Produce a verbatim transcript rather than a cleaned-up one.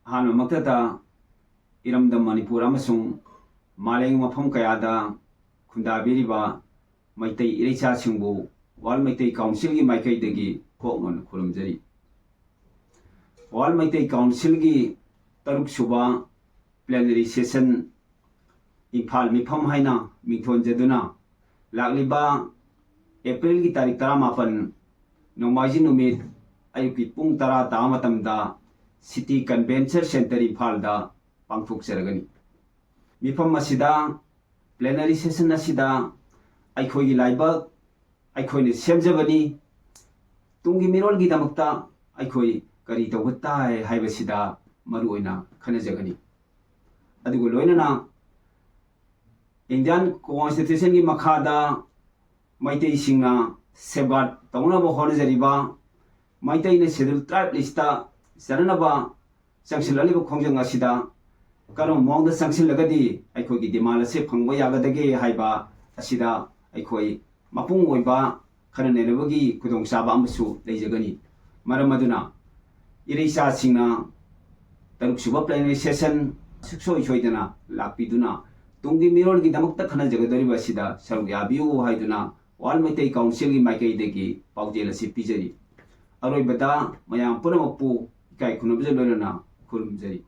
ꯑꯍꯥꯟꯕꯃꯛꯇꯗ ꯏꯔꯝꯗꯝ ꯃꯅꯤꯄꯨꯔ ꯑꯃꯁꯨꯡ ꯃꯥꯂꯦꯝꯒꯤ ꯃꯐꯝ ꯀꯌꯥꯗ ꯈꯨꯟꯗꯥꯕꯤꯔꯤꯕ ꯃꯩꯇꯩ ꯏꯔꯩꯆꯥꯁꯤꯡꯕꯨ ꯋꯥꯔꯜ ꯃꯩꯇꯩ ꯀꯥꯎꯟꯁꯤꯜꯒꯤ ꯃꯥꯏꯀꯩꯗꯒꯤ ꯍꯣꯡꯅ ꯈꯨꯔꯨꯝꯖꯔꯤ꯫ ꯋꯥꯔꯜ ꯃꯩꯇꯩ ꯀꯥꯎꯟꯁꯤꯜꯒꯤ ꯇꯔꯨꯛ ꯁꯨꯕ ꯄ꯭ꯂꯦꯅꯔꯤ ꯁꯦꯁꯟ ꯏꯝꯐꯥꯜ ꯃꯤꯐꯝ ꯍꯥꯏꯅ ꯃꯤꯡꯊꯣꯟꯖꯗꯨꯅ ꯂꯥꯛꯂꯤꯕ ꯑꯦꯄ꯭ꯔꯤꯜꯒꯤ ꯇꯥꯔꯤꯛ ꯇꯔꯥꯃꯥꯄꯟ ꯅꯣꯡꯃꯥꯏꯖꯤꯡ ꯅꯨꯃꯤꯠ ꯑꯌꯨꯛꯀꯤ ꯄꯨꯡ ꯇꯔꯥ ꯇꯥꯕ ꯃꯇꯝꯗ ꯁꯤꯇꯤ ꯀꯟꯚꯦꯟꯁꯟ ꯁꯦꯟꯇꯔ ꯏꯝꯐꯥꯜꯗ ꯄꯥꯡꯊꯣꯛꯆꯔꯒꯅꯤ꯫ ꯃꯤꯐꯝ ꯑꯁꯤꯗ, ꯄ꯭ꯂꯦꯅꯔꯤ ꯁꯦꯁꯟ ꯑꯁꯤꯗ ꯑꯩꯈꯣꯏꯒꯤ ꯂꯥꯏꯕꯛ ꯑꯩꯈꯣꯏꯅ ꯁꯦꯝꯖꯕꯅꯤ, ꯇꯨꯡꯒꯤ ꯃꯤꯔꯣꯜꯒꯤꯗꯃꯛꯇ ꯑꯩꯈꯣꯏ ꯀꯔꯤ ꯇꯧꯕ ꯇꯥꯏ ꯍꯥꯏꯕꯁꯤꯗ ꯃꯔꯨ ꯑꯣꯏꯅ ꯈꯟꯅꯖꯒꯅꯤ꯫ ꯑꯗꯨꯒ ꯂꯣꯏꯅꯅ ꯏꯟꯗꯤꯌꯥꯟ ꯀꯣꯟꯁꯇꯤꯇ꯭ꯌꯨꯁꯟꯒꯤ ꯃꯈꯥꯗ ꯃꯩꯇꯩꯁꯤꯡꯅ ꯁꯦꯐꯒꯥꯔꯗ ꯇꯧꯅꯕ ꯍꯣꯠꯅꯖꯔꯤꯕ, ꯃꯩꯇꯩꯅ ꯁꯦꯗ꯭ꯌꯨꯜ ꯇ꯭ꯔꯥꯏꯕ ꯂꯤꯁꯇ ꯆꯟꯅꯅꯕ ꯆꯪꯁꯤꯜꯂꯛꯂꯤꯕ ꯈꯣꯡꯖꯪ ꯑꯁꯤꯗ ꯀꯔꯝꯕ ꯃꯑꯣꯡꯗ ꯆꯪꯁꯤꯜꯂꯒꯗꯤ ꯑꯩꯈꯣꯏꯒꯤ ꯗꯤꯃꯥꯟ ꯑꯁꯤ ꯐꯪꯕ ꯌꯥꯒꯗꯒꯦ ꯍꯥꯏꯕ ꯑꯁꯤꯗ ꯑꯩꯈꯣꯏ ꯃꯄꯨꯡ ꯑꯣꯏꯕ ꯈꯟꯅ ꯅꯩꯅꯕꯒꯤ ꯈꯨꯗꯣꯡꯆꯥꯕ ꯑꯃꯁꯨ ꯂꯩꯖꯒꯅꯤ꯫ ꯃꯔꯝ ꯑꯗꯨꯅ ꯏꯔꯩꯆꯥꯁꯤꯡꯅ ꯇꯔꯨꯛ ꯁꯨꯕ ꯄ꯭ꯂꯦꯅꯔꯤ ꯁꯦꯁꯟ ꯁꯨꯡꯁꯣꯏ ꯁꯣꯏꯗꯅ ꯂꯥꯛꯄꯤꯗꯨꯅ ꯇꯨꯡꯒꯤ ꯃꯤꯔꯣꯜꯒꯤꯗꯃꯛꯇ ꯈꯟꯅꯖꯒꯗꯧꯔꯤꯕ ꯑꯁꯤꯗ ꯁꯔꯨꯛ ꯌꯥꯕꯤꯌꯨ ꯍꯥꯏꯗꯨꯅ ꯋꯥꯔꯜ ꯃꯩꯇꯩ ꯀꯥꯎꯟꯁꯤꯜꯒꯤ ꯃꯥꯏꯀꯩꯗꯒꯤ ꯄꯥꯎꯖꯦꯜ ꯑꯁꯤ ꯄꯤꯖꯔꯤ꯫ ꯑꯔꯣꯏꯕꯗ ꯃꯌꯥꯝ ꯄꯨꯝꯅꯃꯛꯄꯨ ꯏꯀꯥꯏ ꯈꯨꯝꯅꯕꯁꯨ ꯂꯣꯏꯅꯅ ꯈꯨꯔꯨꯝꯖꯔꯤ꯫